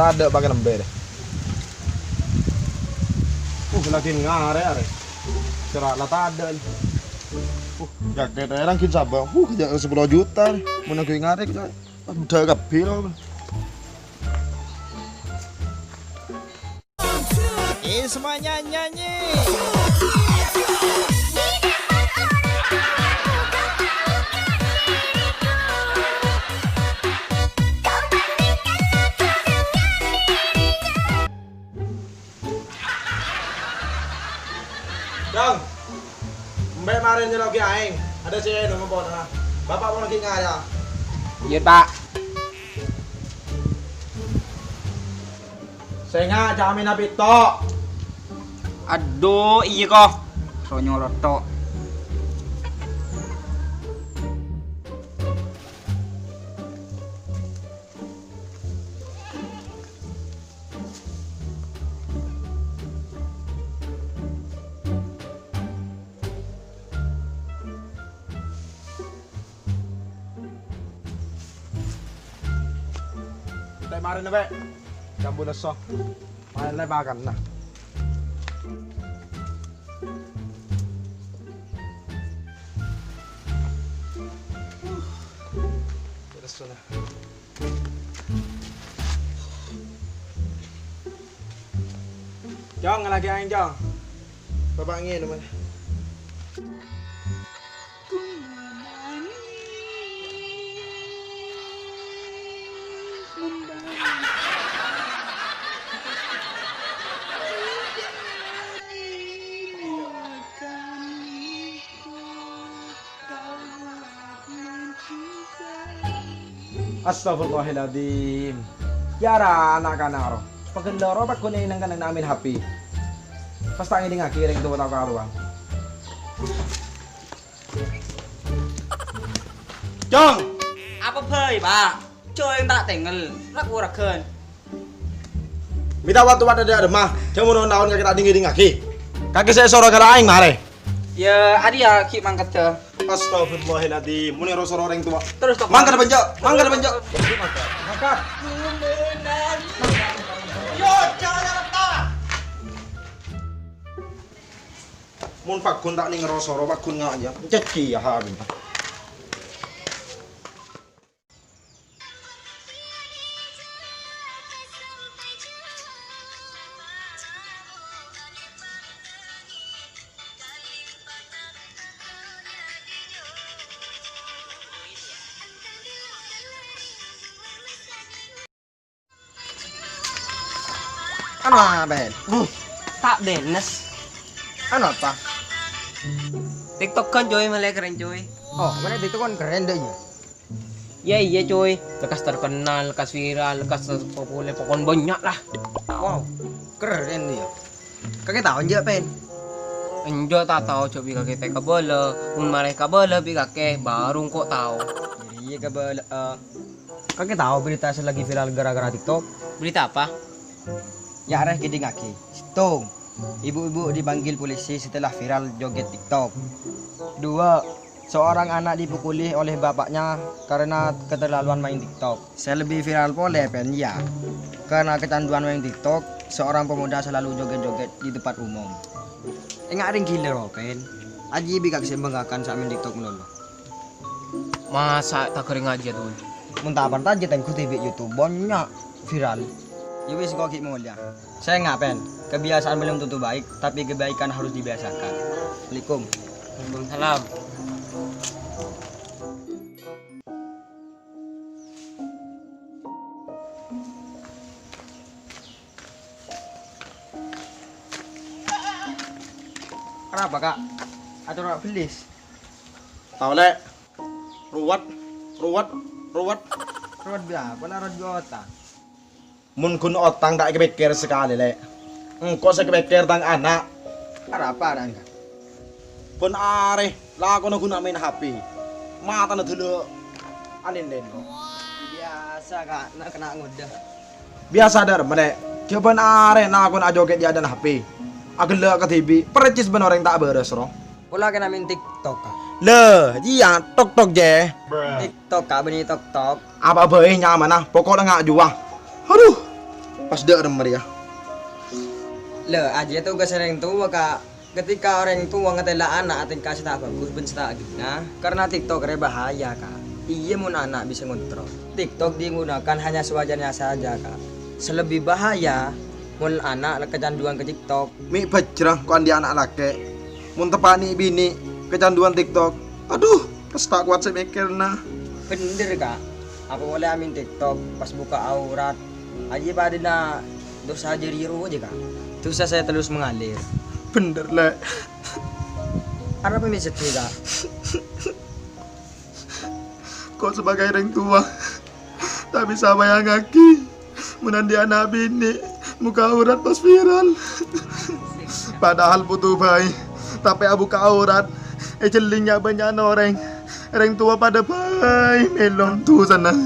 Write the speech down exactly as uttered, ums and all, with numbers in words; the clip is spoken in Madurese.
Tadâ' pakè lembè, rè. Uh, lagi ngarè', arè. Sèra' la tadâ'. Uh, jaket aè rang ghi' sabâ. Uh, ja-, sapolo juta, rè. Mon ghi' ngarè', coy. Aduh, dâ' kabbhi, lo. Eh, semuanya nyanyi. Dong, mbè' marè nyello'aghi aèng. Adâ' sè ènom apa ora? Bapa' mon ghi' ngarè'. Iyâ, Pak. Sènga' jâ' amèna pètto'. Adhu, iyâ, ko. Sonyo lotto. Tè marèna, Pè'. Jhâ' bâlâssa. Marèna makanna. Bâlâssa, nah. Jong, lagi aèng, Jong. Bapa' ngènom, man. Astagfirullahaladzim. Yara, na'-kana' ro. Pagghun loro pagghun neng-kennengnga maèn H P. Pas ta' ngèdingngaghi rèng towa tao karowa. Jong! Apa bhâi, Pa'? Jhâ' ta' tengngel. Ra-koragân. Mènta watto padâ dâ' remma, jhâ' mon-onon kakè ta' ngèdingngaghi. Kakè sè èsoro ghâllu aèng marè. Yâ, arèya ghi' mangkaddhâ. Astagfirullahaladzim, mon ro-soro orèng towa. Terus, Tok. Mangkat, Bânjâ', mangkat, Bânjâ'. Mangkat. Yo, jangan lupa. Mon pagghun ta' neng ro-soro, pagghun nga' iyâ. Cècè, ya, ha, bânjâ'. Anu apa, Hen? Buh, ta' bânes. Anu apa? TikTok kan, coy, malè kerrèn, coy. Oh, mana TikTok kan kerrèn dâ' iyâ? Yâ, iyâ, coy. Lekkas terkenal, lekkas viral, lekkas populer, pokokna bânnya' lah. Wow, kerrèn iyâ. Kakè tao enjâ', Pen? Enjâ' ta' tao, jhâ' bi' kakè tè kabâlâ. Mon marè kabâlâ bi' kakè, baru engko' tao. Iyâ kabâlâ, eh. Kakè tao berita sè lagi viral gara-gara TikTok? Berita apa? Yâ, arèya ngèdingngaghi. Sèttong, ibu-ibu dipanggil polisi setelah viral joget TikTok. Dua, seorang anak dipukuli oleh bapaknya karena keterlaluan main TikTok. Sè lebbi viral polè, Pen, yâ. Karena kecanduan main TikTok, seorang pemuda selalu joget-joget di tempat umum. Enga' rèng ghilâ ro, Pen. Ajiyâ bi' kakè sè bengkakan sè main TikTok malolo. Masa' ta' kerrèng ajiyâ, Dul? Mon ta' parcajâ, tèngghu dhibi' YouTube bânnya' viral. Yâ wis, engko' ghi' molèya. Sènga', Pen. Kebiasaan belum tentu baik, tapi kebaikan harus dibiasakan. Assalamualaikum. Waalaikumsalam. Arapa, Ka'? Ator bellis? Tao, Lè'. Ruwet, ruwet, ruwet. Ruwet bi' apa, la ruwet bi' otang? Mon ghun otang ta' èkapèkkèr sakalè, Lè'. Engko' sè èkapèkkèr tang ana'. Arapa, Rangga? Bân arè, lakona ghun maèn H P. Matana dâlâ' alèn-lèn. Biyasa, Ka', na' kènè' ngodâ. Biyasa dâ' remma, Lè'. Jhâ' bân arè lakona ajogèt è adâ'na H P. Aghellâ' kadhibi', percis bân orèng ta' bârâs, ro. Pola kènè' maèn TikTok, Ka'. Lè, iyâ, tok-tok, jè. TikTok, Ka', bânnè tok-tok. Apa bhâi nyamana, pokokna nga' juwa. Aduh. Pas dâ' remma rèya. Lè, ajiyâ tugas orèng towa, Ka'. Ketika orèng towa ngatèla' ana' atingka sè ta' bhâghus bân sè ta' ghina, karena TikTok rè bahaya, Ka'. Iyâ, mon ana' bisa ngontrol. TikTok digunakan hanya sewajarnya saja, Ka'. Sè lebbi bahaya, mon ana' kecanduan ka TikTok. Mè' bhâjrâ ko' andi' ana' lakè'. Mon teppa' nè' binè' kecanduan TikTok. Adhu, pas ta' kowat sè mèkkèrna. Bhender, Ka'. Apa polè amèn TikTok pas buka aurat. Ajiyâ padâna dosa jârèya rowa jiyâ, Ka'. Dosa saya terus mengalir. Bhender, Lè'. Arapa mè' sedih, Ka'? Ko' sebagai orèng towa, ta' bisa bayangngaghi mon andi' ana' binè' buka aurat pas viral. Padahal bhuto bhâi, tapè abuka aurat, èjhelling nya'-bânnya'na orèng. Orèng towa padâ bhâi mèlo dusana.